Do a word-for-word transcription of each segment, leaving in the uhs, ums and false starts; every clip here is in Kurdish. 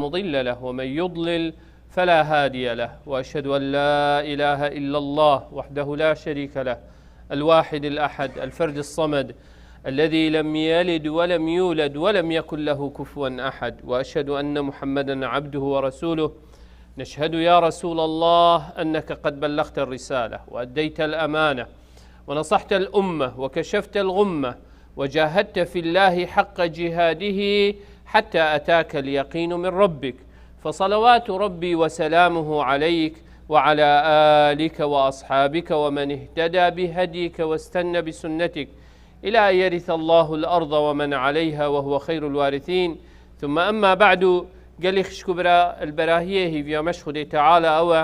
مضل له، ومن يضلل فلا هادي له، وأشهد أن لا إله إلا الله وحده لا شريك له، الواحد الأحد، الفرد الصمد، الذي لم يلد ولم يولد ولم يكن له كفوا أحد، وأشهد أن محمدا عبده ورسوله. نشهد يا رسول الله أنك قد بلغت الرسالة وأديت الأمانة ونصحت الأمة وكشفت الغمة وجاهدت في الله حق جهاده حتى أتاك اليقين من ربك، فصلوات ربي وسلامه عليك وعلى آلك وأصحابك ومن اهتدى بهديك واستن بسنتك إلى أن يرث الله الأرض ومن عليها وهو خير الوارثين. ثم أما بعد، gelî xişk û bira, li berahiyê hîviya me ji Xwedê Teala ew e.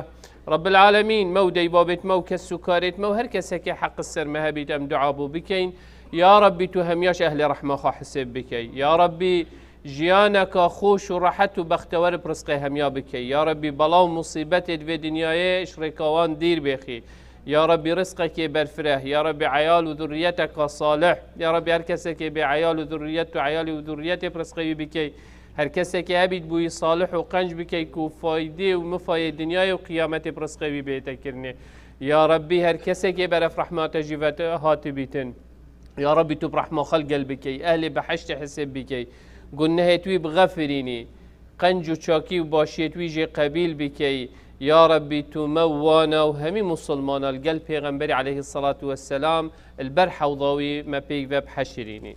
Rabbil Alemîn, me û deybabêt me û kes û karêt me û her kesekê heq ser me hebît, em dua bo bikeyin. Ya Rabbî, tu hemiya ji ehlê rehma xwe hisêb bikey. Ya Rabbî, jiyaneka xweş û rehet û bextewer bi rizqê hemiya bikey. Ya Rabbî, bela û musîbetê di vê dinyayê ji rêka wan dîr bêxî. Ya Rabbî, rizqekê berfireh. Ya Rabbî, eyal û zurriyeteka salih. Ya Rabbî, her kesekê bê eyal û zurriyet û eyalê û zurriyetê bi rizqê wî bikey. Her kesekê hebît bo wî salih û qenc bikey ku faydê û mifayê dinyayê û qiyametê bi rizqê wî bihête kirinê. Ya Rabbî, her kesekê beref rehma te jî ve hatibîtin. Ya Rabbî, tu bi rehma xwe li gel bikey, ehlê behiştê hisêb bikey, gunehêt wî bixefirînî, qenc û çakî û başiyêt wî jê qebîl bikey. Ya Rabbî, tu me û wana û hemî musulmana li gel Pêxemberî aleyhisselatu vesselam li ber hewda wî me pêk ve bihişirînî.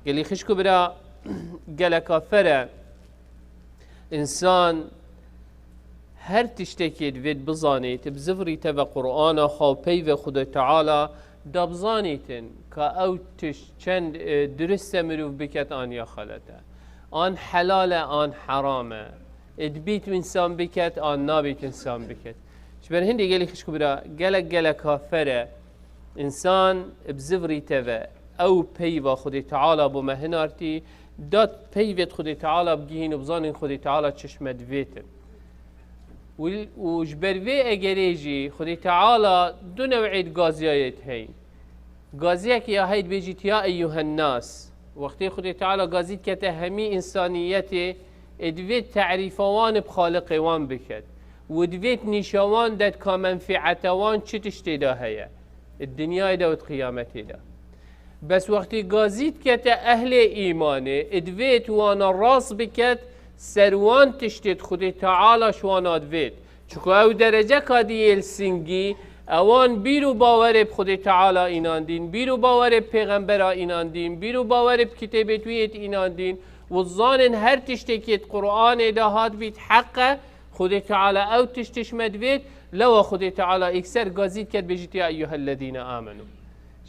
Gelî xişk û bira, geleka fer e. Însan her tiştekê divêt bizanît, bi zivirî te ve Qur'ana xwe û peyvê Xwedê Teala da bizanîtin ka ew tişt çend, e, dirist e mirov biket an ya xelet e, an helal e, an heram e, e, dibît însan biket an nabît însan biket. Ji ber hindê gelî xişk û bira, gelek gelek ha fer e, însan bi zivirî te ve ew peyva Xwedê Teala bo me hinartî, da peyvêt Xwedê Teala bigihîn û bizanîn Xwedê Teala çi ji me divêtin. Û, û ji ber vê egerê jî Xwedê Teala du new'ê di gaziyayê diheyîn. Gaziyekê ya hey dibêjît, "Ya eyyuhen nas." Wextê Xwedê Teala gazî dikete hemî însaniyetê, ê divêt terîfa wan bi Xaliqê wan biket. Û divêt nîşa wan de ka menfîeta wan çi tiştê de heye. Di dinyayê de û di qiyametê de. Bes wextî gazî dikete ehlê îmanê, divêt wana rast biket, ser wan tiştêt Xwedê Teala ji wana divêt. Çiku ew dereceka diyê li singî, ewan bîr û bawerê bi Xwedê Teala înandîn, bîr û bawerê bi pêxembera înandîn, bîr û bawerê bi kitêbêt wî yêt înandîn, û zanin her tiştekê di Qur'anê de hat bît heq e, Xwedê Teala ew tişt ji me divêt, lewa Xwedê Teala êkser gazî diket bêjît, "Ya eyyuhellezîne amenu."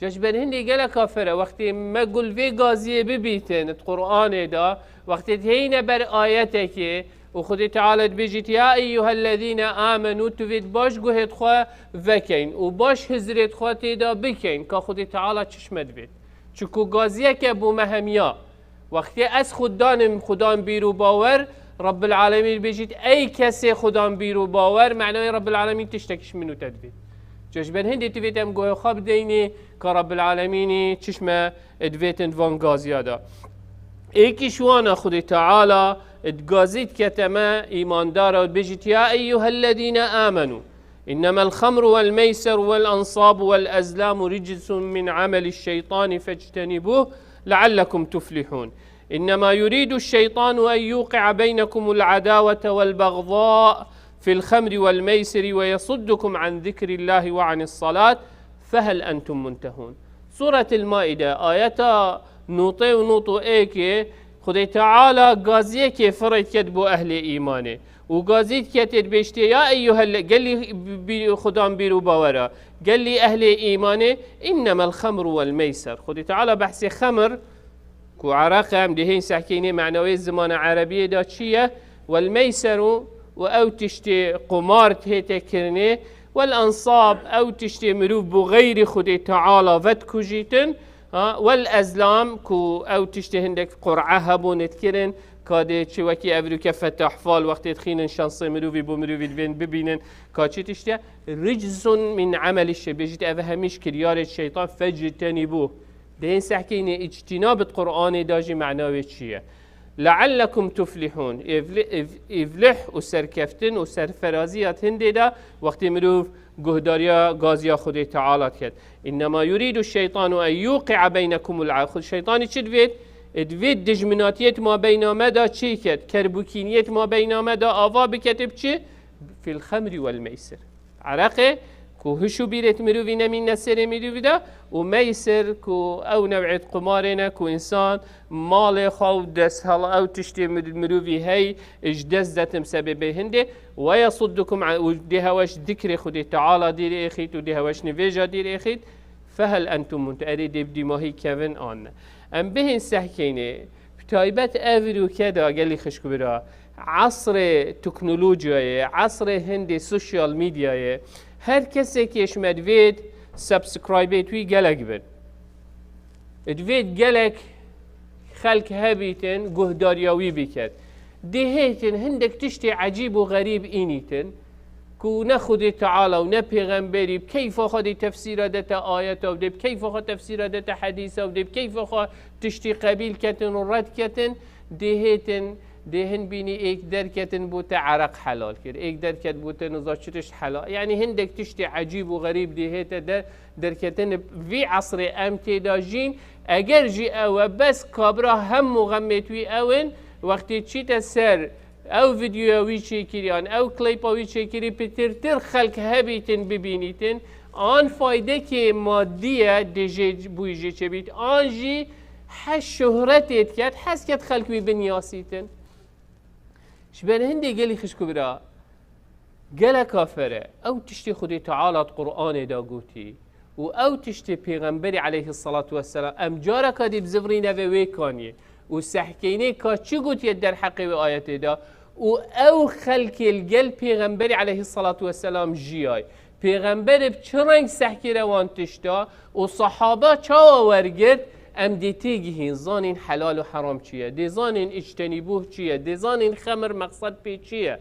Ji ber hindê gelek kafir e, wextê me gul vê gaziyê bibîtin di Qur'anê de, wextê diheyne ber ayetekê û Xwedê Teala dibêjît, "Ya eyyuhellezîne amenu", tu vêt baş guhêt xwe vekeyn û baş hizrêt xwe tê de bikeyn ka Xwedê Teala çi ji me divêt. Çiku gaziyeke bo me hemiya. Wextê ez xwe danim xudan bîr û bawer, Rabbil Alemîn bêjît, "Ey kesê xudan bîr û bawer", menayê Rabbil Alemîn tiştekî ji min û te divêt. Ji ber hindê tu vêt em guhê xwe bideynê ka Rabbil Alemînî çi ji me divêtin di van gaziya de. Êkî ji wana Xwedê Teala di gazî dikete me îmandara û dibêjît, "Ya eyyuhellezîne amenu." إنما الخمر والميسر والأنصاب والأزلام رجس من عمل الشيطان فاجتنبوه لعلكم تفلحون. إنما يريد الشيطان أن يوقع بينكم العداوة والبغضاء في الخمر والميسر ويصدكم عن ذكر الله وعن الصلاة فهل أنتم منتهون. Sûretil Maîde, ayeta notê û not û êkê, Xwedê Teala gaziyekê firê diket bo ehlê îmanê. Û gazî diketê dibêjtê, "Ya eyyuhelle-", gelî bi-, bi-, xudan bîr û bawera, gelî ehlê îmanê, "Innemel xemru wel meyser." Xwedê Teala behsê xemir, ku ereq e, em dê hên sehkênê mena wê zimana erebiyê de çi ye? Wel meyseru, û ew tiştê qumar tê te kirinê, wel ansab, ew tiştê mirov bo xeyrî Xwedê Teala vedikujîtin, ha, wel ezlam, ku ew tiştê hindek qur'e hebûn dikirin, ka dê çi wekî evroke fetahfal wextê dixînin şansê mirovî bo mirovî divên bibînin, ka çi tiştê, ricsun min emeli şey, bêjît ev hemî ji kiryarê şeytan, fectenîbû. Dê hên sehkînê îctînab di Qur'anê de jî mena wê çi ye? لعلكم تفلحون. Îfli-, îf-, îflih û serkeftin û serferaziya di hindê de wextê mirov guhdariya gaziya Xwedê Teala diket. إنما يريد الشيطان أن يوقع بينكم الع-, Xwe-, şeytanî çi divêt? Divêt dijminatiyê di mabeyna me de çê ket, kerbûkîniyê di mabeyna me de ava bikete bi çi? في الخمر والميسر. Ereqê ku hiş û bîrêt mirovî nemîne serê mirovî de û meysir ku ew new'êt qumarê ne ku însan malê xwe û dest hela ew tiştê mir-, mirovî hey ji dest detim sebebê hindê. ويصدكم عن, û dê heweş dikrê Xwedê Teala dîr êxît û dê heweş nivêja dîr êxît. فهل أنتم منت-, erê dê bi dîmahî kevin an ne. Em bihên sehkênê, bi taybet ev rûke de gelî xişk bira, esrê teknolojiyayê, esrê hindê sosyal medyayê, her kesekê ji me divêt subscribê wî gelek bin. Divêt gelek xelk hebîtin, guhdariya wî biket. Dihêtin hindek tiştê ecîb û xerîb înîtin, ku ne Xwedê Teala û ne pêxemberî bi keyfa xwe dê tefsîra dete ayeta û dê bi keyfa xwe tefsîra dete hedîsa û dê bi keyfa xwe tiştî qebîl ketin û red ketin, dê hêtin, dê hin bînî êk derketin bo te ereq helal kir, êk derket bo te niza çi tişt helal. Yanî hindek tiştê ecîb û xerîb dê hête de derketin. Vî esrê em tê de jîn, eger jî ew e, bes kabira hemû xemê wî ew in, wextê çîte ser ew vîdyoya wî çêkiriyan, ew kleypa wî çêkirî, pitirtir xelk hebîtin bibînîtin, an faydekê madî ye dê jê bûyî jê çêbît, an jî hez şohretê diket, hez ket xelk wî binyasîtin. Ji ber hindê gelî xişk û bira, gelek afere, ew tiştê Xwedê Teala di Qur'anê de gotî û ew tiştê Pêxemberî aleyhisselatu vesselam, em careka dî bizivirîne vê wê kaniyê û sehkênê ka çi gotiye derheqê wê ayetê de û ew xelkê li gel Pêxemberî aleyhisselatu vesselam jiyay. Pêxember bi çi reng sehkire wan tişta û sahaba çawa wergirt, em dê têgihîn, zanîn helal û heram çi ye, dê zanîn îctenîbûh çi ye, dê zanîn xemir mexsed pê çi ye.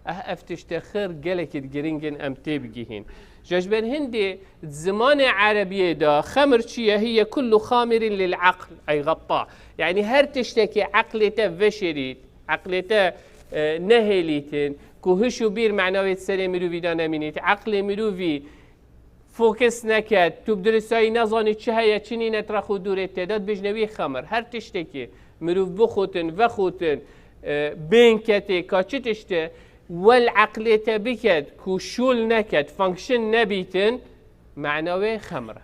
Eh, ev tiştê xir gelekî giring in em tê bigihîn. Ji ber hindê zimanê erebiyê de xemir çi ye? Hiye kullu xamirin lil aql, ey gatta. Yanî her tiştekî eqlê te veşêrît, eqlê te, e, nehêlîtin, ku hiş û bîr mena wê di serê mirovî de nemînît, eqlê mirovî fokus neket, tu bi diristayî nezanî çi heye, çi nîne, trex û dûrê tê de dibêjne wî xemir. Her tiştekî mirov bixutin, vexutin, e, bên ketê, ka çi tişt e, wel eqlê te biket, ku şûl neket, function nebîtin, mena wê xemir e.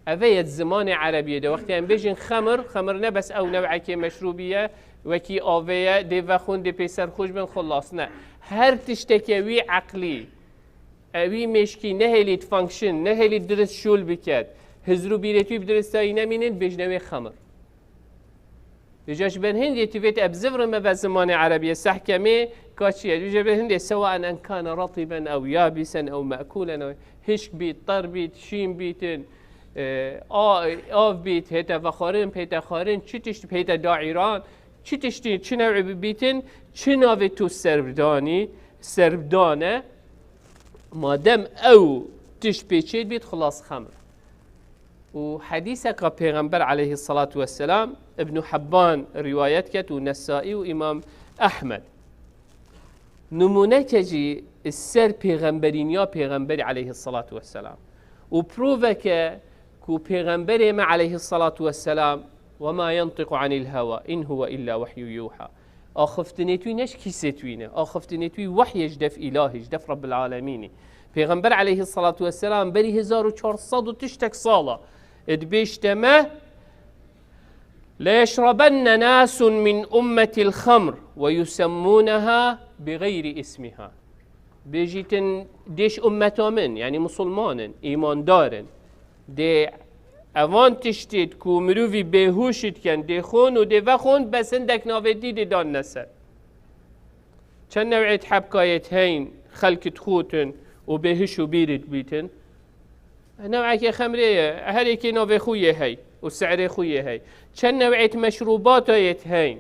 Eve ye di zimanê erebiyê de. Wextê em bêjin xemir, xemir ne bes ew new'ekê meşrûbî ye, wekî avê ye, dê vexwin, dê pê serxweş bin, xulas ne. Her tişteke wî eqlî, e, wî mêşkî nehêlît function, nehêlît dirist şûl biket, hizr û bîrêt wî bi diristayî nemînin, bêjne wê xemir. Vêca ji ber hindê tu vêt ebzivri me ve zimanê erebiyê sehkemê ka çi ye? Vêca ber hindê sewaen en kane ratiben ew yabisen ew me'kulen ew hişk bît, ter bît, şîn bîtin, e, a-, av bît, hête vexwarin, pête xwarin, çi tişt pête daîran, çi tiştî, çi new'î bîtin, çi navê tu servdanî, servdane, madem ew tişt pê çê bît, xulas xemir. Û hedîseka Pêxember aleyhissalatu vesselam, Ibn Hibban rîwayet ket û Nesaî û Îmam Ehmed. Nimûneke jî ser pêxemberîniya Pêxemberî aleyhissalatu vesselam. Û proveke ku Pêxemberê me aleyhissalatu vesselam, "Ve ma yantiqu anil hewa, in huve illa vehyu yuha." Axiftinê wî ne ji kîsê wî ne. Axiftinê wî wehyê ji def îlahî, ji def Rabbil Alemînî. Pêxember aleyhissalatu vesselam berî hezar û çar sed û tiştek sala dibêjte me, "Leyeşrabenne nasun min ummetil xamr ve yusemmuneha bi gayri ismiha." Bêjîtin dêş ummeta min, yanî musulman in, îmandar in. Dê evan tiştê ku mirovî bêhûş dikin, dê xon û dê vexon, bes hindek navê dî dê dan neser. Çend new'êt hebkayêt heyn, xelkit xutin û bêhiş û bîrit bîtin? New'ekê xemrê ye, her yekê navê xwe yê hey û se'rê xwe yê hey. Çend new'êt meşrûbatayêt heyn,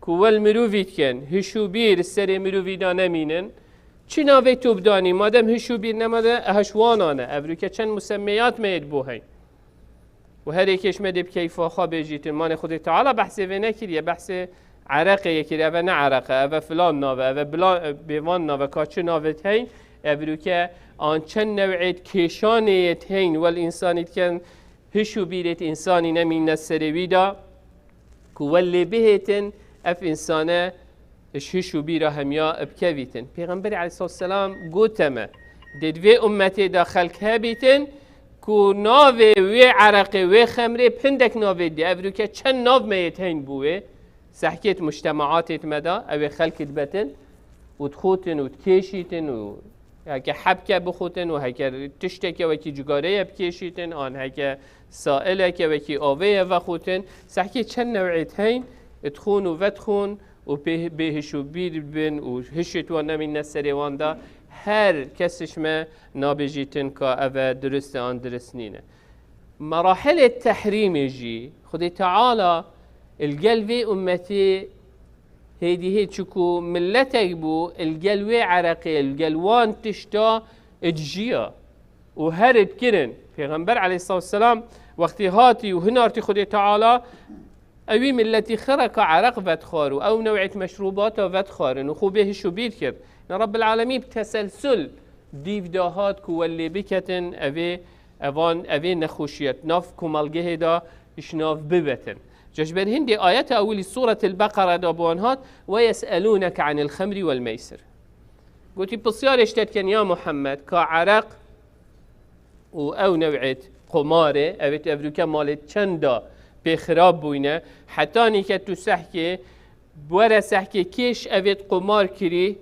ku wel mirovî dikin, hiş û bîr serê mirovî de nemînin, çi navê tu bidanî, madem hiş û bîr nema de, eha ji wana ne. Evroke çend musemmeyat me yê bo heyn. û her yekê ji me dê bi keyfa xwe bêjîtin. Manê Xwedê Teala behsê vê nekiriye, behsê ereqê yê kiriye, eve ne ereq e, eve filan nav e, eve bila-, bêvan nav e, ka çi navê heyn, ev rûke an çend new'ê kêşanê yê heyn, wel însanî dikin, hiş û bîrê însanî nemîne serê wî de, ku wel lê bihêtin, ev însane ji hiş û bîra hemiya bikevîtin. Pêxemberê aleyhisselam gote me, dê di vê ummetê de xelk hebîtin, ku navê wê ereqê, wê xemrê hindek navê dê. Ev rûke çend nav me yê heyn bû wê, sehkêt mujtemaatêt me de, ew ê xelk dibetin û dixutin û dikêşîtin û heke hebke bixutin û heke tişteke wekî cigareye bikêşîtin, an heke saileke wekî avê ye vexutin. Sehkê çend new'ê heyn, dixun û vedixun û pê bêhiş û bîr bin û hişê wan nemîne serê wan de, her kes ji me nabêjîtin ka eve dirist e an dirist nîne. Merahilê tehrîmê jî Xwedê Teala li gel vê ummetê hêdî hê, çiku miletek bû li gel wê ereqê, li gel wan tişta dijiya û her dikirin. Pêxember aleyhisselatu vesselam wextê hatî û hinartî Xwedê Teala, ewî miletî xireka ereq vedixwar û ew new'êt meşrûbata vedixwarin û xwe bê hiş û bîr kir. Ne Rabbil Alemîn bi teselsul dîv dahat ku wel lê biketin, evê, evan, evê nexweşiyet nav komelgehê de ji nav bibetin. Ji ber hindê ayeta ewilî Sûretil Beqere de bi wan hat, "Ve yes'elûneke anil xemri wel meysir." Gotî, pisyarê ji te dikin, ya Muhammed, ka ereq û ew new'êt qumarê, evêt evrûke malê çenda pê xirab bûyne, hetanî ke tu sehkê, were sehkê kêş evêt qumar kirî,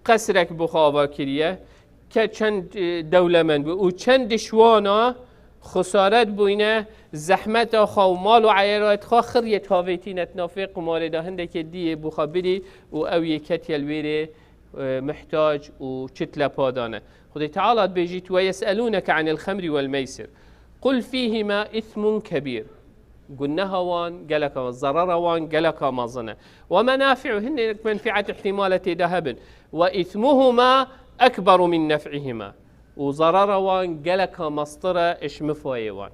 qesrek bi xwe ava kiriye, ke çend, e, dewlemend bû û çend dişwana xusaret bûyne, zehmeta xwe û mal û eyaleta xwe xiriyê tavêtîne di nav vê qumarê de, hindekê diyê bû xwe birî û ew yê ketiye li wêrê, e, muhtac û çit lepa dane. Xwedê Teala dibêjît, "Ve yes'elûneke anil xemri wel meysir. Qul fîhîma îthmun kebîr." Guneha wan geleka, zerera wan geleka mezin e. "Ve menafi'u", hinek menfi'et îhtîmal e tê de hebin. "Ve îthmuhuma ekberu min nef'ihima." Û zerera wan geleka mestir e ji mifayê wan.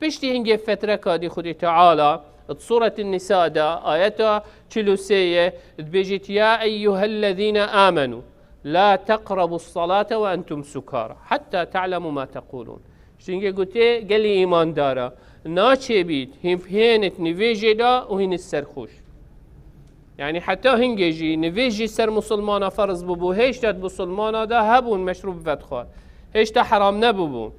Piştî hingê fetreka dî Xwedê Teala di Sûretin Nîsa de ayeta çil û sê ye, dibêjît, "Ya eyyuhellezîne amenû, la teqrabus salate ve entum sukara, hatta ta'lemu ma tequlûn." Ji hingê gotê, gelî îmandara, naçêbît hîn bihênit nivêjê de û hîn serxoş. Yani heta hingê jî nivêj jî ser musulmana ferz bûbû, hêşta di musulmana de hebûn meşrûb vedixwar. Hêşta heram nebûbû.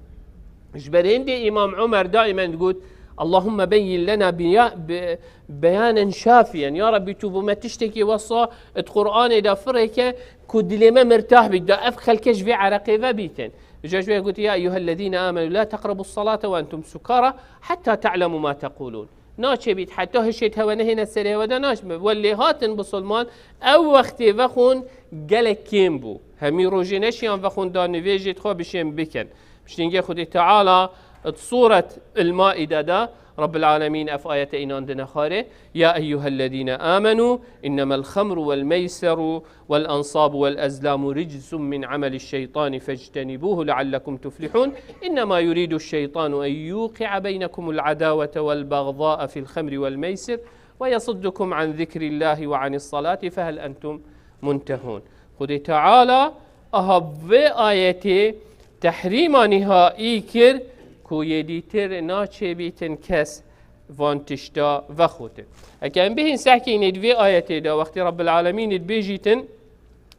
Ji ber hindê Îmam Umer daimen digot, "Allahumme beyyin lena biya-, bi-, beyanen şafiyen." Ya Rabbî, tu bo me tiştekî wesa di Qur'anê de firêke ku dilê me mirtah bî, da ev xelke ji vê ereqê vebîtin. Ji ber gotiye, "Ya eyyuhellezîne amenû la teqrabus salate ve entum sukara hatta ta'lemu ma tequlûn." Naçêbît heta hişê hewe nehêne serê hewe de naçme. Wel lê hatin bisilman, ew wextê vexwin gelek kêm bû. Hemî rojê neşiyan vexwin da nivêjê xwe bişên bikin. Piştî hingê Xwedê Teala di Sûret El-Maide de Rabbil Alemîn ev ayete înandine xwarê. "Ya eyyuhellezîne amenû, innemel xemru wel meyseru والأنصاب والأزلام رجس من عمل الشيطان فاجتنبوه لعلكم تفلحون. إنما يريد الشيطان أن يوقع بينكم العداوة والبغضاء في الخمر والميسر ويصدكم عن ذكر الله وعن الصلاة فهل أنتم منتهون." Xwedê Teala aha vê ayetê tehrîma nihayî kir ku yê dîtir naçêbîtin kes van tişta vexotin. Heke em bihîn sehkînê di vê ayetê de wextê Rabbil Alemînê dibêjîtin,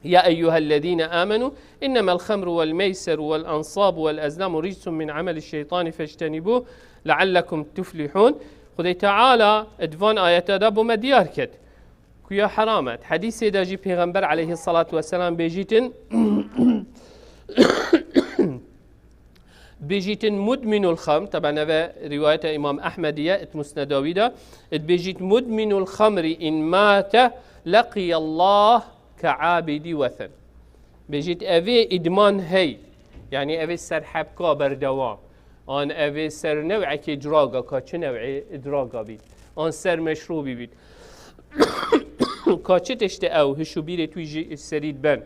"Ya eyyuhellezîne amenû, innemel xemru wel meyseru wel ansabu wel ezlamu ricsun min ameli şeytani fectenibû leallekum tuflihûn." Xwedê Teala di van ayeta de bo me diyar ket ku ya heram e. Di hedîsê de jî Pêxember aleyhissalatu vesselam bêjîtin, Bêjîtin mudminul xamr, teben eve rîwayeta Îmam Ehmedî ye, it Musneda wî de, dibêjît, "Mudminul xamri in mate leqiyallah ke abidî wethen." Bêjît, evê îdman hey, yanî evê ser hebka berdewam, an evê ser new'ekê draga, ka çi new'ê draga bît, an ser meşrûbî bît, ka çi tiştê ew hiş û bîrê wî jî serî diben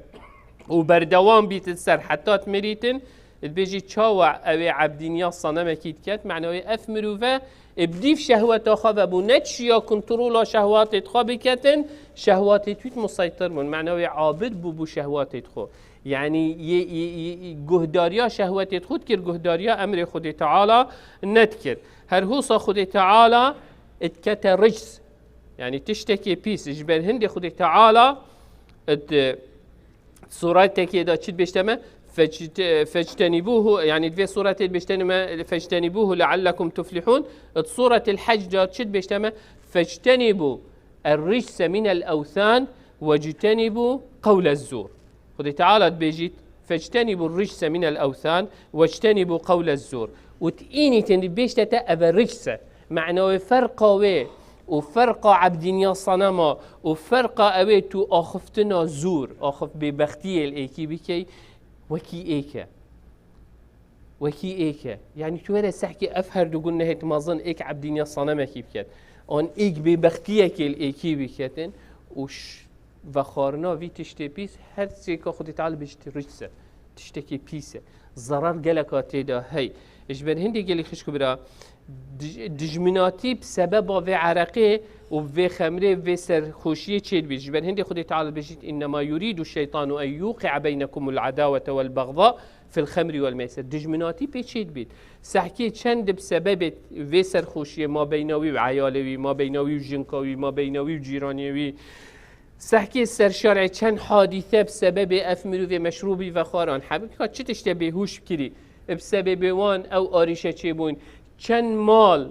û berdewam bît li ser heta dimirîtin, Dibêjî çawa ew ê ebdîniya sanemekî diket, mena wê ev mirove ê bi dîv şehweta xwe vebû, ne çiya kontrola şehwatê xwe biketin, şehwatê twît museytir bûn. Mena wê abid bû bû şehwatê xwe. Yanî yê, yê, yê, yê guhdariya şehwetê xwe dikir, guhdariya emrê Xwedê Teala nedikir. Her hosa Xwedê Teala dikete rics. Yanî tiştekê pîs. Ji ber hindê Xwedê Teala di suretekê de çi dibêjte me? Fecte-, fectenîbûhu, yanî di vê suretê dibêjte me, fectenîbûhu leallekum tuflihûn. Di suretil Hec de çi dibêjte me? Fectenîbû er-ricse minel ewthan wectenîbû qewlez zûr. Xwedê Teala dibêjît, fectenîbû ricse minel ewthan wectenîbû qewlez zûr. Û tînîtin dibêjte te eve ricse. Mena wê ferqa wê û ferqa ebdîniya sanema û ferqa ewê tu axiftina zûr, axif bêbextiyê li êkî bikey, wekî êk e. Wekî êk e. Yanî tu were sehkê ev her du gunehêt mezin êk ebdîniya sanemekî biket. An êk bêbextiyekê li êkî biketin û ş-, vexwarina vî tiştê pîs her sêka Xwedê Teala bêjît rics e. Tiştekî pîs e. Zerar geleka tê de hey. Ji ber hindê gelî xişk û bira, dij-, dijminatî bi sebeba vê ereqê û vê xemrê, vê serxweşiyê çêdibît. Ji ber hindê Xwedê Teala bêjît, "Innema yuridu şeytanu en yuqi'a beynekumul adawete vel bagda fil xemri vel meyser." Dijminatî pê çêdibît. Sehkê çend bi sebebê vê serxweşiyê mabeyna wî û eyalê wî, mabeyna wî û jinka wî, mabeyna wî û cîraniyê wî, sehkê serşarê çend hadîse bi sebebê ev mirovê meşrûbî vexwaran hebû. Ka çi tiştê bêhûş bikirî? Bi sebebê wan ew arîşe çêbûn. Çend mal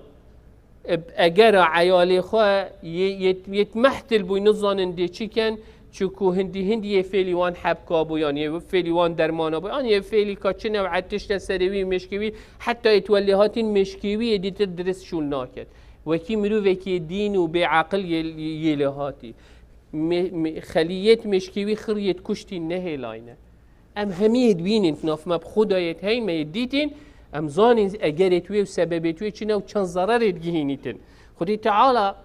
bi egera eyalê xwe yê, yê, yê mehtil bûy, nizanin dê çi ken, çiku hindî hindî yê fêlî wan hebka bû, yan yê fêlî wan dermana bû, yan yê fêlî ka çi new'e tişte serê wî, mêşkê wî, heta yê tu lê hatîn mêşkê wî yê dîtir dirist şûl naket. Wekî mirovekî dîn û bêeqil yê, yê lê hatî. Me-, me-, xeliyêt mêşkê wî xiriyêt kuştî nehêlayne. Em hemiyê dibînin, naf me bi Xwedayê hey me yê dîtîn, em zanîn egerê tu yê û sebebê tu yê çi ne û çend zererê digihînîtin. Xwedê Teala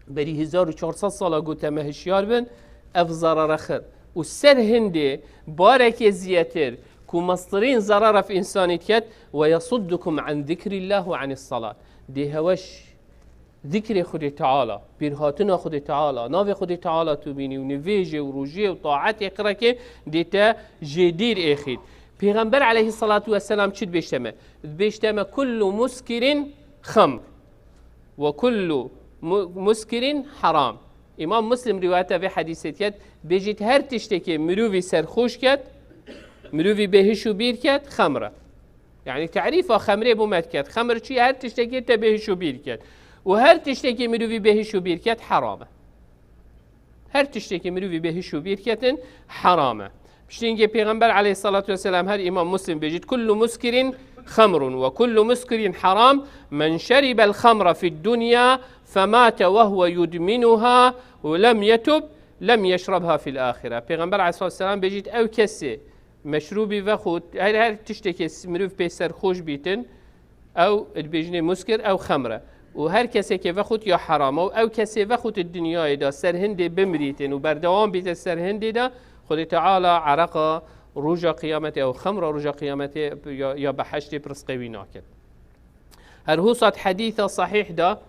berî hezar û çar sed sala gote me hişyar bin, ev zerere xir. Û ser hindê barekê ziyetir ku mestirîn zerer ev însanî diket, "Ve yasuddukum an zikrillah ve anis salat." Dê heweş zikrê Xwedê Teala, bîrhatina Xwedê Teala, navê Xwedê Teala tu bînî û nivêjê û rojiyê û taetê qirekê dê te jê dîr êxît. Pêxember aleyhissalatu vesselam çi dibêjte me? Dibêjte me, "Kullu muskirin xemr ve kullu mu-, muskirin haram." Îmam Muslim rîwayeta vê hedîsê diket, bêjît her tiştekê mirovî serxoş ket, mirovî bêhiş û bîr ket, xemr e. Yanî terîfa xemrê bo me diket. Xemr çi ye? Her tiştekî te bêhiş û bîr ket. Û her tiştekî mirovî bêhiş û bîr ket, heram e. Her tiştekî mirovî bêhiş û bîr ketin, heram e. Piştî hingê Pêxember aleyhissalatu vesselam her Îmam Muslim bêjît, "Kullu muskirin xemrun ve kullu muskirin haram, men şeribel xemra fid dunya femate ve huve yudminuha ve lem yetub, lem yeşrabha fil ahire." Pêxember aleyhissalatu vesselam bêjît, ew kesê meşrûbî vexwit, her, her tiştekê s-, mirov pê serxoş bîtin, ew dibêjinê muskir, ew xemr e. Û her kesekê vexwit ya heram e. Û ew kesê vexwit di dinyayê de ser hindê bimirîtin û berdewam bîte ser hindê de, Xwedê Teala ereqa roja qiyametê ew xemra roja qiyametê ya, ya beheştê bi rizqê wî nakin. Her husat hedîsa sahîh da,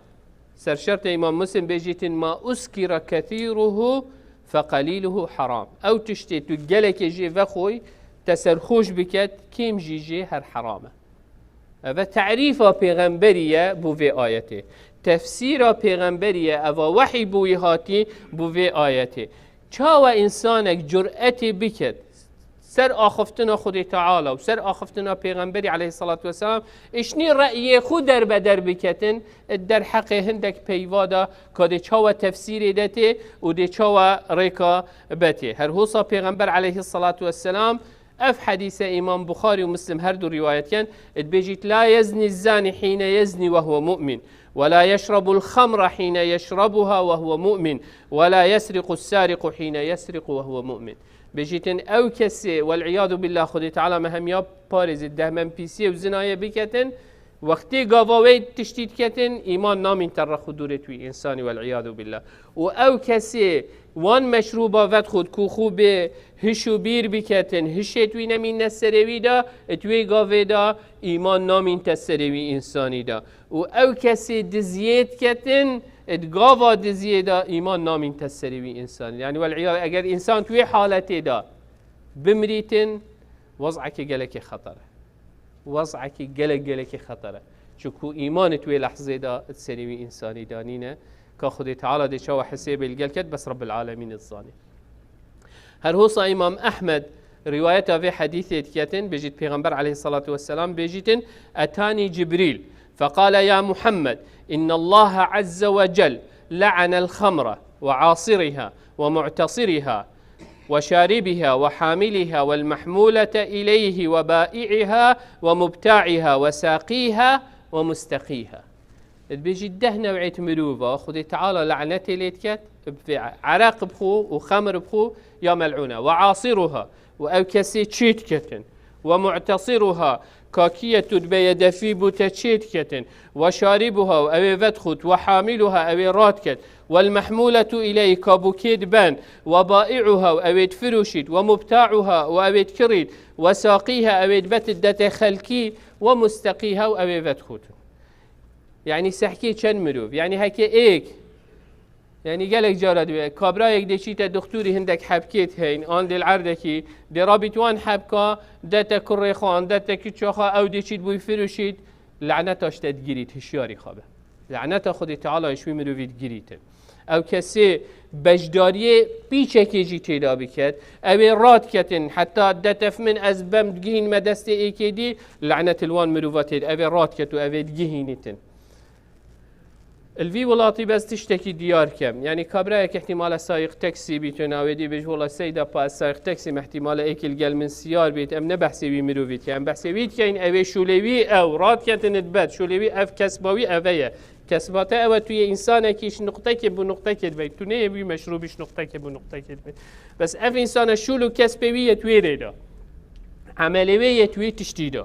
serşertê Îmam Muslim bêjîtin, "Ma uskira kethîruhu feqelîluhu haram." Ew tiştê tu gelekê jê vexoy, te serxoş biket, kêm jî jê her heram e. Eve terîfa pêxemberî ye bo vê ayetê. Tefsîra pêxemberî ye, eva wehî bo wî hatî bo vê ayetê. Çawa însanek curetê biket, ser axiftina Xwedê Teala û ser axiftina Pêxemberî aleyhissalatu vesselam, îşnî reyê xwe derbeder biketin, derheqê hindek peyva de ka dê çawa tefsîrê de tê û dê çawa rêka betê. Her hosa Pêxember aleyhissalatu vesselam, ev hedîse Îmam Buxarî û Muslim her du rîwayet ken, dibêjît, "La yezni zani hîne yezni ve huve mu'min, ve la yeşrabul xamra hîne yeşrabuha ve huve mu'min, ve la yesriqu sariqu hîne yesriqu ve huve mu'min." Bêjîtin, ew kesê, wel iyadu billah, Xwedê Teala me hemiya parêzî, dehmem pîsiyê û zinayê biketin, wextê gava wê tiştî diketin, îman namîn te rex û dûrê tu wî însanî, wel iyadu billah. Û ew kesê wan meşrûba vedxwit ku xwe bê hiş û bîr biketin, hişê wî nemîne serê wî de, di wê gavê de îman namînte serê wî însanî de. Û ew kesê diziyê diketin, di gava diziyê de îman namînte serê wî însanî. Yani, wel'iyaz, eger însan di wê haletê de bimirîtin, wez'ekê gelekê xeter e. Wez'ekî gelek gelekî xeter e. Çunku îman di wê lehzê de di serê wî însanî de nîne. Ka Xwedê Teala dê çawa hesêbê li gel ket, bes Rabbil Alemîn dizanî. Her hosa Îmam Ehmed rîwayeta vê hedîsê diketin, bêjît Pêxember aleyhissalatu vesselam bêjîtin, "Etani Cibrîl, feqale ya Muhammed, innallaha azze ve cel le'anel xamra ve asiriha ve mu'tasiriha." وشاربها وحاملها والمحمولة إليه وبائعها ومبتاعها وساقيها ومستقيها. Dibêjî deh new'êt mirova Xwedê Teala lanetê lê diket, bi ereq bixwe û xemr bixwe ya mel'ûne. Ve asiruha, û ew kesê çê diketin. Ve mu'tesiruha, kakiyê tu dibe yedefî bû te çê diketin. Ve şaribuha, û ew ê vedixwit. Ve hamiluha, ew ê radiket. Wel mehmûletu ileyh, ka bûkê diben, we bai'uha, û ew ê difiroşît, we mubta'uha, û ew ê dikirît, we saqîha, ew ê dibet dete xelkî, we musteqîha, û ew ê vedixwîtin. Yanî sehkê çend mirov? Yanî heke êk, yanî gelek cara dibe, kabrayek dê çîte dixtûrî hindek hebkêt heyn, an dê li erdekî, dê rabît wan hebka, dete kurê xwe, an dete kiça xwe, ew dê çît bûy firoşît, laneta ji te digirît, hişyarî xwe be. Laneta Xwedê Teala ji wî mirovî digirîtin. Ew kesê beşdariyê pîçekê jî têda biket, ew ê radiketin, heta detef min ez bem digihînme destê êkê dî, lanet li wan mirova tê, ew ê radiket û ew ê digihînîtin. Li vî welatî bes tiştekî diyar kem. Yanî kabrayek ihtimale sayîq teksî bît û navê dî bêj, "Wela seyda pa ez sayîq teksî me, ihtimale êkî li gel min siyar bît." Em ne behsê wî mirovî dikin. Em behsê wî dikin, ew ê şûlê wî ew radiketin dibet. Şûlê wî ev, kesba wî eve ye. Kesba te ew e, tu yê însanekî ji nuqtekê bo nuqtekê dibey. Tu neyê wî meşrûbî ji nuqtekê bo nuqtekê dibey. Bes ev însana şûl û kespê wî yê tu wê rê de. Emelê wê yê tu wê tiştî de.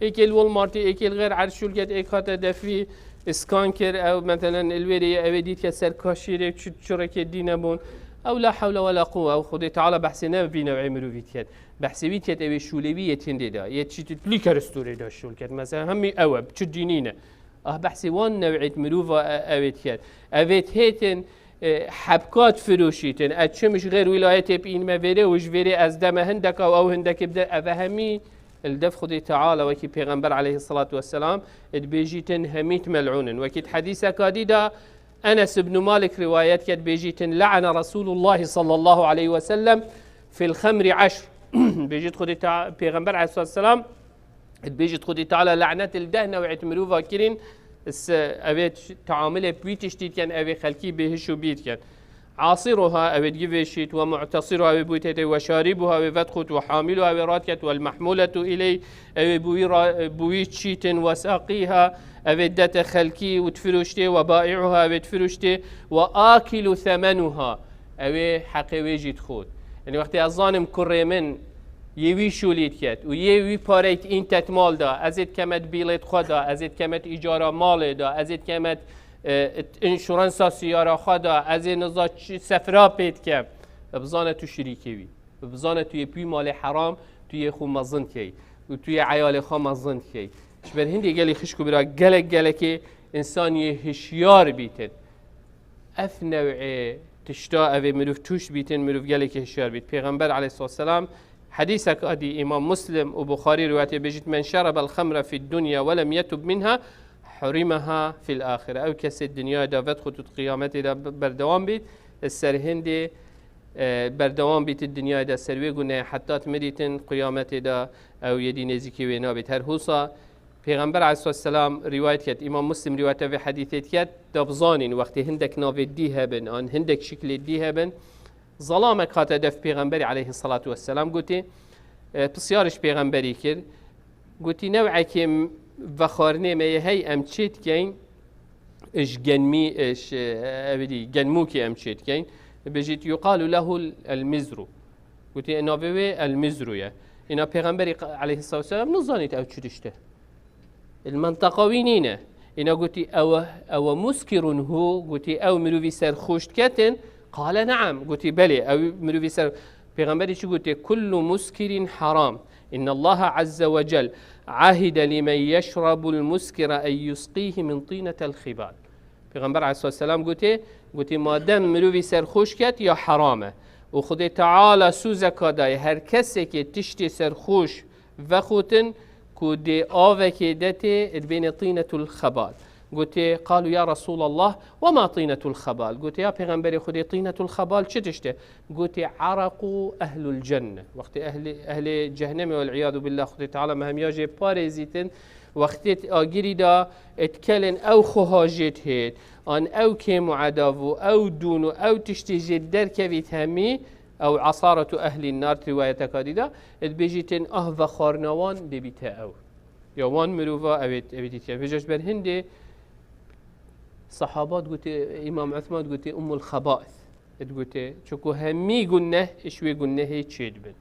Êkê li Walmartê, êkê li xêr erd şûl ket, êk hate defî skan kir, ew, meselen, li wê rê ye, ew ê dît ke ser kaşîrê çi, çi rêkê dîne bûn. Ew la hewle we la quwwe, ew Xwedê Teala behsê ne vî new'ê mirovî diket. Behsê wî diket, ew ê şûlê wî yê tindê de, yê çî tu plî keristûrê de şûl ket. Mesela, hemî ew e, çi dînî ne. Ah, behsê wan new'êt mirova e-, ew ê diket. Ev ê dihêtin, e, hebkat firoşîtin. Ez çim ji xêr wîlayetê bi înme vêrê û ji vêrê ez deme hindeka û ew hindekê bide, eve hemî li dev Xwedê Teala, wekî Pêxember aleyhissalatu vesselam dibêjîtin, hemî mel'ûn in. Wekî di hedîseka dî de Enes ibn Malik rîwayet ket, bêjîtin, "Le'ene Resûlullahi sallallahu aleyhi ve sellem fil xemri eşr." Bêjît Xwedê Teala, Pêxember aleyhissalatu vesselam dibêjît, Xwedê Teala lanet li deh new'êt mirova kirîn, s-, ev ê t-, teamilê bi wî tiştî dikin, ev ê xelkî bêhiş û bîr dikin. Asiruha, ew ê digivêşît, we mu'tesiruha, ew ê bûytêtê, we şarîbuha, ew ê vedxwit, we hamiluha, ew ê radiket, wel mehmûletu ileyh, ew ê bi wî ra-, bi wî çîtin, we saqîha, ew ê dete xelkî û difiroştê, we bai'uha, ew ê difiroştê, we akilu themenuha, ew ê heqê wê jî dixwit. Yanî wextê ez zanim kurê min yê wî şûlî diket û yê wî pareyt întet mal da, ez ê dikeme di bîlêt xwe da, ez ê dikeme di îcara malê da, ez ê dikeme di, e, di înşuransa siyara xwe da, ez ê niza çi sefra pê dikem. E, bizane tu şirîkê wî. E, bizane tu yê pî malê heram, tu yê xwe mezin dikey û tu yê eyalê xwe mezin dikey. Ji ber hindê gelî xişk û bira gelek gelekê însan yê hişyar bîtin. Ev new'ê tişta ev ê mirov tûş bîtin, mirov gelekî hişyar bît. Pêxember aleyhissalatu vesselam hedîsek adî Îmam Muslim û Buxarî riwayetê bêjît, "Men şerabel xemre fid dunya ve lem yetub minha, hurimeha fil axire." Ew kesê dinyayê de vedxwit û di qiyametê de be-, berdewam bît, ser hindê, e, berdewam bît di dinyayê de ser wê gunehê heta di mirîtin, qiyametê de ew yedî nêzîkî wê nabît. Her husa Pêxember aleyhissalatu vesselam rîwayet ket, Îmam Muslim rîwayeta vê hedîsê diket, da bizanîn wextê hindek navê dî hebin, an hindek şiklê dî hebin, zelamek hate def Pêxemberî aleyhissalatu vesselam, gotê, e, pisyar ji Pêxemberî kir, gotî, new'ekê m-, vexwarinê me yê hey em çê dikeyn, ji genmî, ji, ev dî, genmûkê em çê dikeyn, bêjît, yuqalu lehu el mizru. Gotî, navê wê el mizru ye. Îna Pêxemberî aleyhissalatu vesselam nizanît ew çi tişt e. Li menteqa wî nîne. Îna gotî, ew, ew muskirun hu, gotî, ew mirovî serxoş diketin, Qale ne'am, gotî belê, ew mirovî ser. Pêxemberî çi gotê? Kullu muskirin haram. İnnallaha azze ve cel ahide limen yeşrabul muskira en yusqihi min tînetel xibal. Pêxember aleyhisselam gotê, gotê, madem mirovî serxoş ket ya heram e. Û Xwedê Teala sûzeka daye her kesekê tiştê serxoş vexotin ku dê avekê detê dibêne tînetul xebal. Gotê, qalu ya Resulallah, ve ma tînetul xebal? Gotê, ya Pêxemberê Xwedê, tînetul xebal çi tişt e? Gotê, eraqu ehlul cenne. Wextê ehlê, ehlê cehnemê, vel iyadu billah, Xwedê Teala me hemiya jê parêzîtin. Wextê agirî da etkelin ew xuha jê dihêt, an ew kêm û edav û ew dûn û ew tiştê jê derkevît hemî, ew esaretu ehlî nar, rîwayeteka dî da, dibêjîtin, ah vexwarina wan dê bîte ew. Ya wan mirova ew ê, ew ê dîtiye. Vêca ji ber hindê sehaba digotê, Îmam Uthman digotê, Ummul Xebaith. Digotê, çuku hemî guneh ji wê gunehê çêdibin.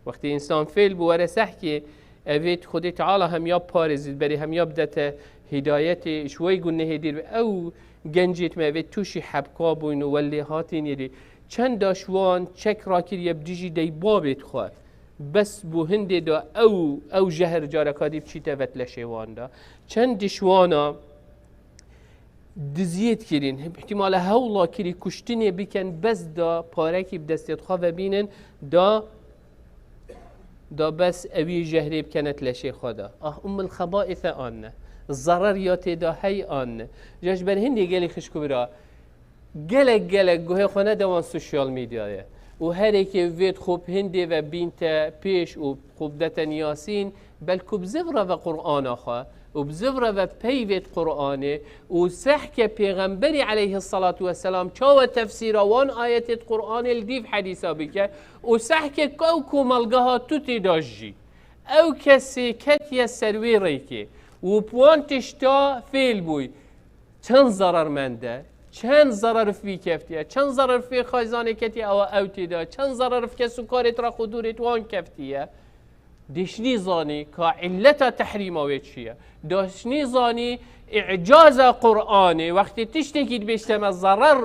Wextê însan fêl bû were sehkê, ev ê Xwedê Teala hemiya parêzît, berê hemiya bidete hîdayetê, ji wê gunehê dîr be. Ew gencêt me ev ê tûşî hebka bûyn û welê hatîn êdî. Çenda ji wan çek rakiriye bi dijî dey babêt xwe. Bes bû hindê de ew, ew jehr careka dî biçîte vet leşê wan de. Çend ji wana diziyê dikirîn, îhtîmale hewla kirî kuştinê bikin, bes da parekî bi destê xwe vebînin, da, da bes ewî jehrê bikene leşê xwe de. Ah, ummul xebaîse anne. Zarar ya tê de hey anne. Ja ji ber hindê gelî xişk û bira, gelek, gelek guhê xwe nede wan sosyal medyayê. Û herêkê vêt xwe bi hindê ve bînte pêş û xwe bidete niyasîn, belku bi ziv re ve Qur'ana xwe û bi ziv re ve peyvêt Qur'anê û sehke Pêxemberî aleyhissalatu vesselam çawa tefsîra wan ayetêt Qur'anê li dîv hedîsa bike û sehke ew komelgeha tu tê de jî. Ew kesê ketiye ser wê rêkê û bi wan tişta fêl bûy. Çend zarar mende, çend zarar vî keftiye, çend zarar vê xayzanê ketiye ewa ew tê de, çend zarar kes û karê tra xwe dûrê wan keftiye. Dişnî zanî ka illeta tehrîma wê çi ye. Dişnî zanî îcaza Qur'anê, wextê tiştekî dibêjte me zarar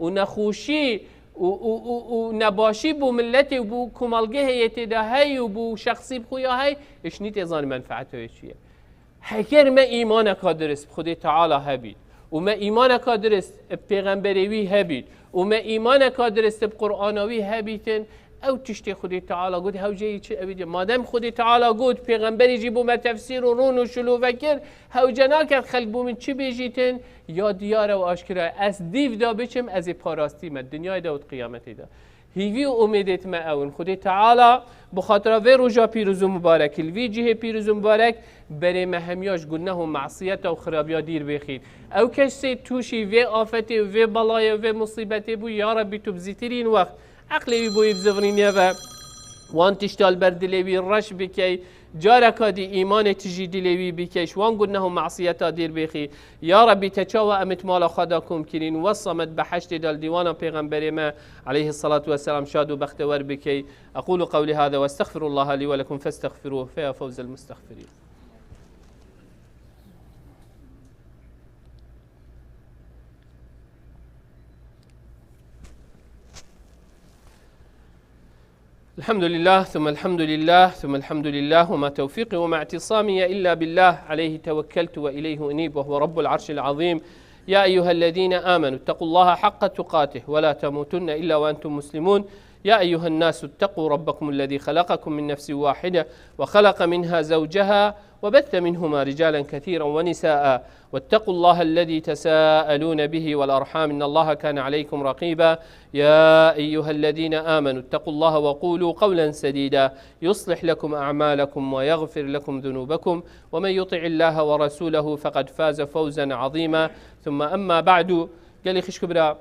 û nexweşî û, û, û, û nebaşî bû miletê û bû komelgehê yê tê de hey û bû şexsî bi xwe ya hey, îş nî tê zanî menfeeta wê çi ye. Heger me îmaneka dirist bi Xwedê Teala hebît û me îmaneka dirist bi Pêxemberê wî hebît û me îmaneka dirist bi Qur'ana wî hebîtin, ew tiştê Xwedê Teala got, hewce yî çi ew ê dî. Madem Xwedê Teala got, Pêxemberî jî bo me tefsîr û rûn û şilove kir, hewce naket xelk bo min çi bêjîtin, ya diyar e û aşkira ye. Ez dîv de biçim, ez ê parastî me, dinyayê de û di qiyametê de. Hîvî û umêdêt me ew in. Xwedê Teala bi xatira vê roja pîroz û mubarek, li vî cihê pîroz û mubarek, berê me hemiya ji guneh û masiyeta û xirabiya dîr bêxî. Ew kesê tûşî vê afetê û vê belayê û vê musîbetê bû, ya Rebbî, tu bi zîtirîn wext eqlê wî boyî bizivirîniye ve. Wan tişta li ber dilê wî reş bikey. Careka dî îmanê tijî dilê wî bike, ji wan guneh û masiyeta dîr bêxî. Ya Rebbî, te çawa em it mala xwe de kom kirîn, wesa me di beheştê de li dîwana Pêxemberê me aleyhissalatu vesselam şad û bextewer bikey. أقول قولي هذا وأستغفر الله لي ولكم فاستغفروه فيا فوز المستغفرين. الحمد لله، ثم الحمد لله، ثم الحمد لله، وما توفيقي وما اعتصامي إلا بالله، عليه توكلت وإليه أنيب، وهو رب العرش العظيم. يا أيها الذين آمنوا اتقوا الله حق تقاته ولا تموتن إلا وأنتم مسلمون. يا أيها الناس اتقوا ربكم الذي خلقكم من نفس واحدة وخلق منها زوجها وبث منهما رجالا كثيرا ونساء واتقوا الله الذي تساءلون به والأرحام إن الله كان عليكم رقيبا. يا أيها الذين آمنوا اتقوا الله وقولوا قولا سديدا يصلح لكم أعمالكم ويغفر لكم ذنوبكم ومن يطع الله ورسوله فقد فاز فوزا عظيما. ثم أما بعد. Gelî xişk û bira,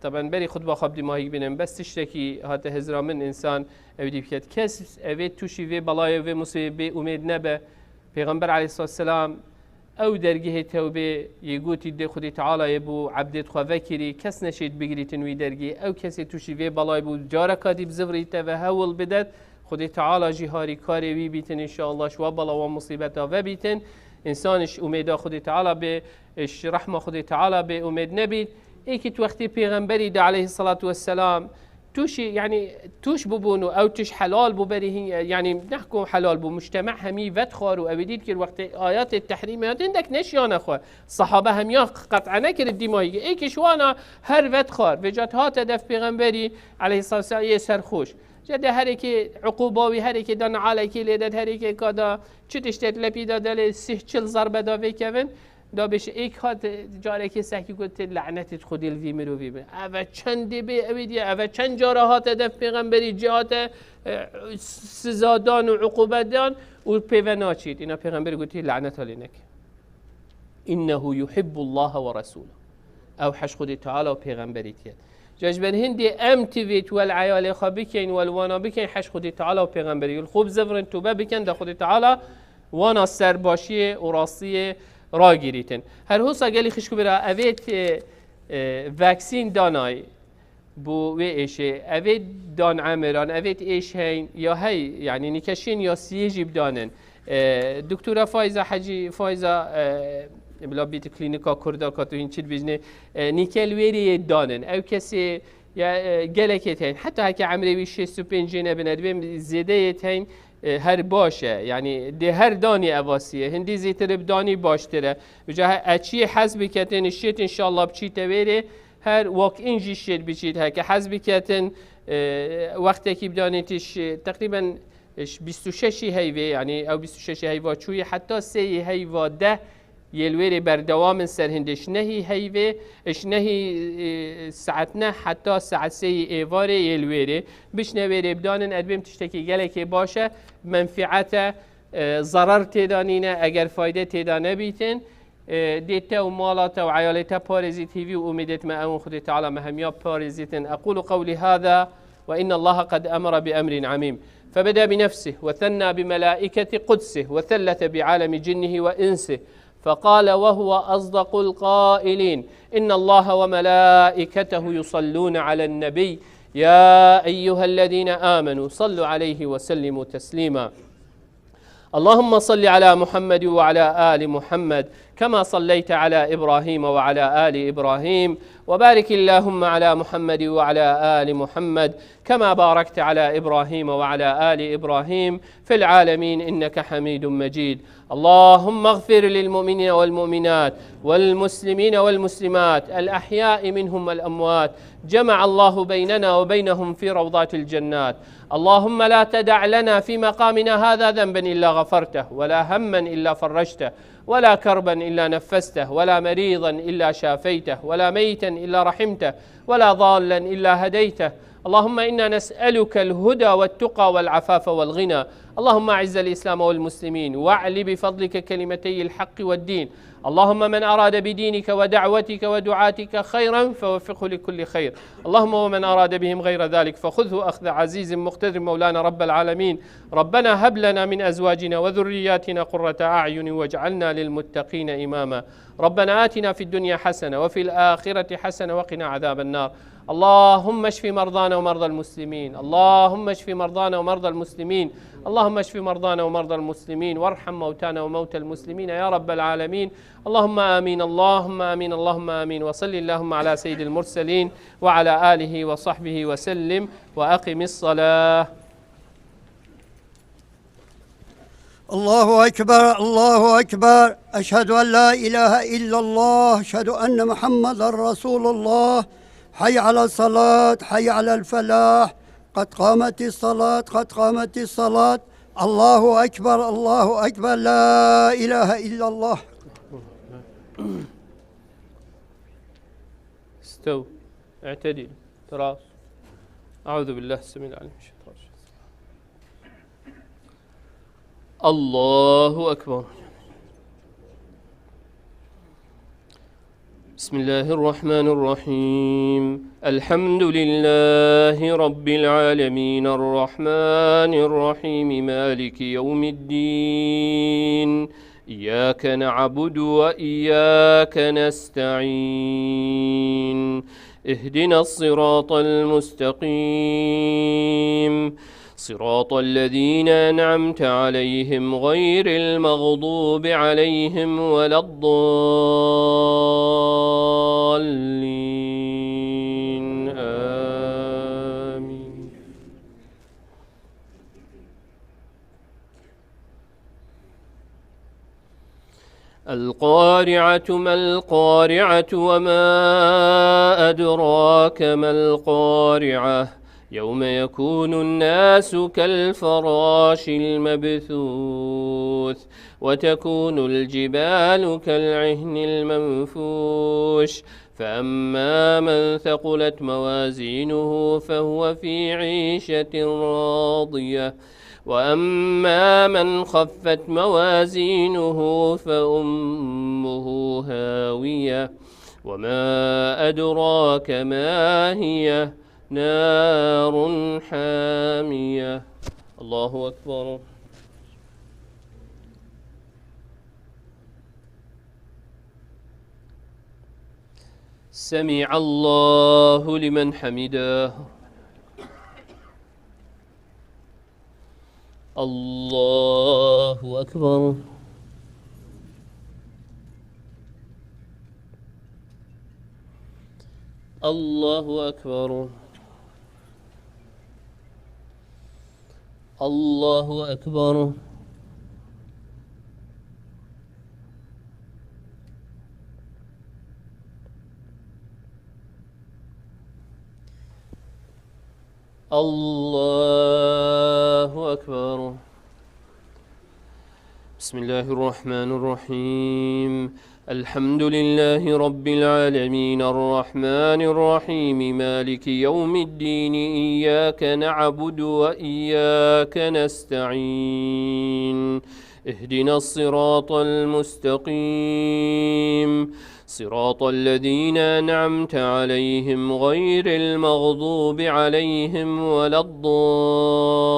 teben berî xutba xwe bi dîmahî bînin, bes tiştekî hate hizra min, însan ew dî biket. Kes evê tûşî vê belayê, vê musîbê bê umêd nebe. Pêxember aleyhisselam ew dergehê tewbê yê gotî dê Xwedê Teala yê bû ebdêt xwe vekirî, kes neşêt bigirîtin wî dergî. Ew kesê tûşî vê belayê bû, careka dî bizivirîte ve hewl bidet. Xwedê Teala jî harîkarê wî bîtin, înşallah ji wa bela wa musîbeta vebîtin. Însan ji umêda Xwedê Teala bê, ji rehma Xwedê Teala bê umêd nebît. Êkî di wextê pêxemberî de aleyhissalatu vesselam tûşî, yanî tûş bûbûn û ew tişt helal bû berî hin, yanî nehku helal bû, mujtema hemî vedixwar û ew ê dît kir wextê ayatê tehrîmê hatin hindek neşiyane xwe. Sahabe hemiya qet'e nekir dîmahî. Êkî ji wana her vedixwar. Vêca hate def pêxemberî aleyhissalatu vesselam yê serxoş. Jê de herekê uquba wî, herekê da nealekê lê de, herekê ka da çi tiştê lepî da delê sih çil zerbe da vê kevin. Da bêje êk hat carekê sehkî got, "Lanetê Xwedê li vî mirovî be." Eve çendê bê ewê diye, eve çend cara hate def pêxemberî cihate, e, sizadan û uqubedan û pêve naçît. Îna pêxemberî gotî, "Laneta lê neke. İnnehu yuhibbullaha ve resûla." Ew heş Xwedê Teala û pêxemberî tiye. Ca ji ber hindê em tivêt wel eyalê xwe bikeyn, wel wana bikeyn, heş Xwedê Teala û pêxemberî. Li xwe bizivirin, tûbe bikin, da Xwedê Teala wana serbaşiyê û rastiyê ragirîtin. Her hosa gelî xişk û bira, evêt, e, e, vaksîn danay bo wê êşê. Evêt dan emiran, evêt êş heyn, ya hey, yanî nîkeşiyên ya siyê jî bidanin. E, Doktora Fayza Hecî, Fayza, e, bila bît klînika Kurda ka tu hîn çi dibêjinê, e, nîkel wêrê yê danin. Ew kesê ya, e, gelekê tên. Heta heke emrê wî şêst û pênc jê nebine, dibê zêdeyê tên, e, her baş e. Yanî dê her danî evasî ye. Hindî zêtir bi danî baştir e. Vêca he-, eçiyê hez biketin, şêt înşallah biçîte wêrê. Her wak în jî şêt biçît. Heke hez biketin, e, wextekî bidanê tîş, e, teqrîben, e, ş-, bîst û şeşî heyvê, yanî ew bîst û şeşî heyva çûyî heta sêyî heyva deh yê li wêrê berdewam in ser hindê. Ji nehî heyvê, ji nehî, e, saet neh heta saet sêyî êvarê yê li wêrê. Bişne wêrê bidanin, edbêm tiştekî gelekê baş e, menfiet e, e, zarar têda nîne, eger fayde têda nebîtin, e, dê te û mala te û eyalê te parêzît, hîvî û umîdêt me ew in, Xwedê Teala me hemiya parêzîtin. أقول قولي هذا وإن الله قد أمر بأمر عميم. فبدأ بنفسه وثنى بملائكة قدسه وثلث بعالم جنه وإنسه فقال وهو أصدق القائلين: إن الله وملائكته يصلون على النبي، يا أيها الذين آمنوا صلوا عليه وسلموا تسليما. اللهم صل على محمد وعلى آل محمد كما صليت على إبراهيم وعلى آل إبراهيم، وبارك اللهم على محمد وعلى آل محمد كما باركت على إبراهيم وعلى آل إبراهيم في العالمين إنك حميد مجيد. اللهم اغفر للمؤمنين والمؤمنات والمسلمين والمسلمات الأحياء منهم والأموات، جمع الله بيننا وبينهم في روضات الجنات. اللهم لا تدع لنا في مقامنا هذا ذنبا إلا غفرته، ولا هما إلا فرجته، ولا كربا إلا نفسته، ولا مريضا إلا شافيته، ولا ميتا إلا رحمته، ولا ضالا إلا هديته. اللهم إنا نسألك الهدى والتقى والعفاف والغنى. اللهم أعز الإسلام والمسلمين، وأعل بفضلك كلمتي الحق والدين. اللهم من أراد بدينك ودعوتك ودعاتك خيرا فوفقه لكل خير. اللهم ومن أراد بهم غير ذلك فخذه أخذ عزيز مقتدر مولانا رب العالمين. ربنا هب لنا من أزواجنا وذرياتنا قرة أعين واجعلنا للمتقين إماما. ربنا آتنا في الدنيا حسنة وفي الآخرة حسنة وقنا عذاب النار. اللهم اشف مرضانا ومرضى المسلمين. اللهم اشف مرضانا ومرضى المسلمين. اللهم اشف مرضانا ومرضى المسلمين وارحم موتانا وموتى المسلمين يا رب العالمين. اللهم آمين، اللهم آمين، اللهم آمين. وصل اللهم على سيد المرسلين وعلى آله وصحبه وسلم. وأقم الصلاة. الله أكبر، الله أكبر. أشهد أن لا إله إلا الله، أشهد أن محمدا رسول الله. حي على الصلاة، حي على الفلاح. قد قامت الصلاة، قد قامت الصلاة. الله أكبر، الله أكبر. لا إله إلا الله. استو. اعتدل. تراص. أعوذ بالله السميع العليم من الشيطان الرجيم. الله أكبر. بسم الله الرحمن الرحيم. الحمد لله رب العالمين، الرحمن الرحيم، مالك يوم الدين. إياك نعبد وإياك نستعين. اهدنا الصراط المستقيم. صراط الذين أنعمت عليهم غير المغضوب عليهم ولا الضالين. آمين. القارعة ما القارعة وما أدراك ما القارعة. يوم يكون الناس كالفراش المبثوث وتكون الجبال كالعهن المنفوش. فأما من ثقلت موازينه فهو في عيشة راضية. وأما من خفت موازينه فأمه هاوية. وما أدراك ما هي. نار حامية. الله أكبر. سمع الله لمن حمده. الله أكبر. الله أكبر. الله أكبر. الله أكبر. بسم الله الرحمن الرحيم. الحمد لله رب العالمين، الرحمن الرحيم، مالك يوم الدين، إياك نعبد وإياك نستعين. اهدنا الصراط المستقيم، صراط الذين أنعمت عليهم غير المغضوب عليهم ولا الضالين.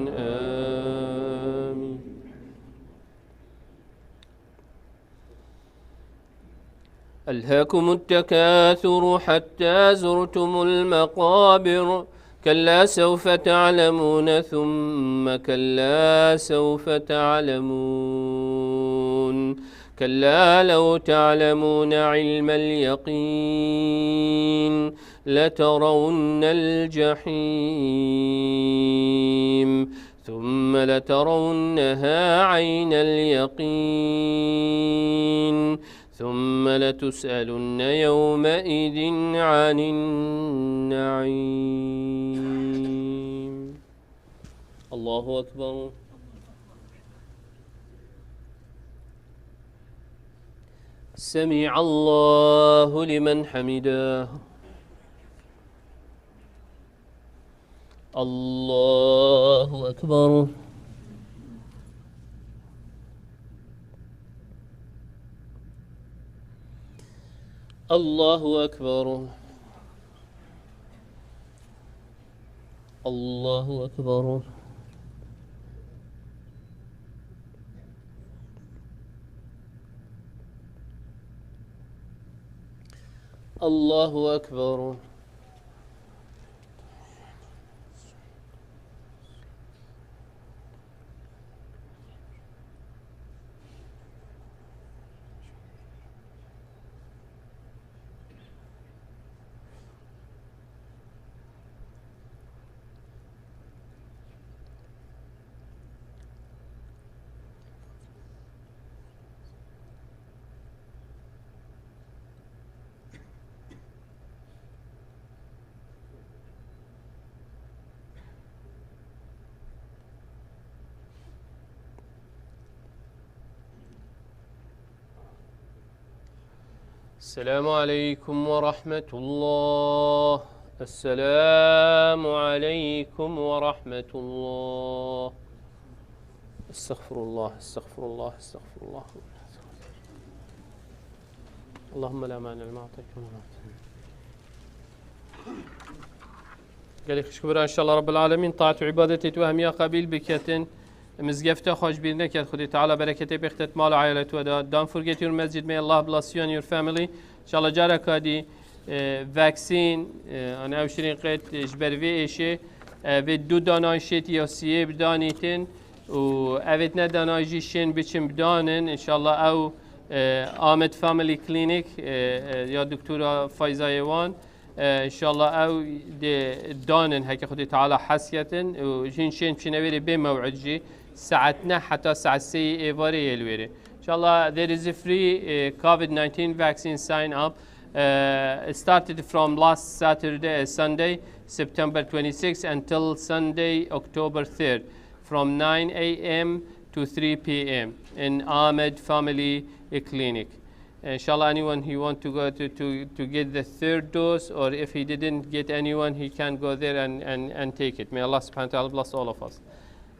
آمين. ألهاكم التكاثر حتى زرتم المقابر. كلا سوف تعلمون ثم كلا سوف تعلمون. كلا لو تعلمون علم اليقين لترون الجحيم ثم لترونها عين اليقين ثم لتسألن يومئذ عن النعيم. الله أكبر. سمع الله لمن حمده. الله أكبر. الله أكبر. الله أكبر. الله أكبر. السلام عليكم ورحمة الله. السلام عليكم ورحمة الله. استغفر الله، استغفر الله، استغفر الله. اللهم لا مانع لما أعطيت ولا معطي. Gelî xişk bira, inşallah Rabbil Alemin taat û îbadetê tu hemiya qebîl biketin. Mizgefta xwe ji bîr neket, Xwedê Teala bereketê bêxtet mal û ayelet we de. Don't forget your masjid, may Allah bless you and your family. Inşallah careka dî E, vaccine, e, an ew şirîn qet ji ber vê êşê, e, vê du danayî şêt ya siyê bidanîtin û evêt ne danayî jî şên biçin bidanin. Înşallah ew, e, Amed Family Clinic, e, e, ya doktora Feyzayê wan, e, înşallah ew dê danin heke Xwedê Teala hez ketin û jin şên biçine wêrê bê mew'id jî saet neh heta saet sê êvarê yê li wêrê. Inshallah, there is a free, uh, COVID nineteen vaccine sign up. Uh, it started from last Saturday, uh, Sunday, September twenty-sixth, until Sunday, October third, from nine a m to three p m in Ahmed Family Clinic. Inshallah, anyone who want to go to, to, to get the third dose, or if he didn't get anyone, he can go there and, and, and take it. May Allah subhanahu wa ta'ala bless all of us.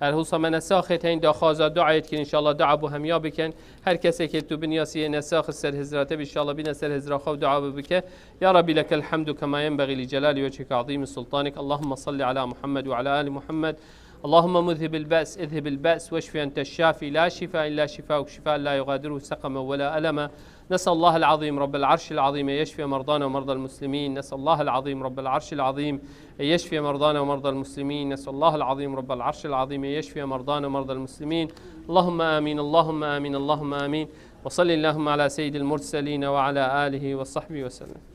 Her husa me nesaxê teyn daxwaza duayê dikin, înşallah dua bo hemiya bikin. Her kesê ke tu binyasiyê nesax ser hizra te, înşallah bine ser hizra xwe û dua bi bike. Ya Rabbi, lekel hamdu kema yenbagî li celali wechika azîmi sultanik. Allahümme salli ala Muhammed ve ala ali Muhammed. اللهم مذهب البأس، اذهب البأس، واشف أنت الشافي، لا شفاء إلا شفاؤك، شفاء لا يغادر سقما ولا ألما. نسأل الله العظيم رب العرش العظيم أن يشفي مرضانا ومرضى المسلمين. نسأل الله العظيم رب العرش العظيم أن يشفي مرضانا ومرضى المسلمين. نسأل الله العظيم رب العرش العظيم أن يشفي مرضانا ومرضى المسلمين. اللهم آمين، اللهم آمين، اللهم آمين. وصل اللهم على سيد المرسلين وعلى آله وصحبه وسلم.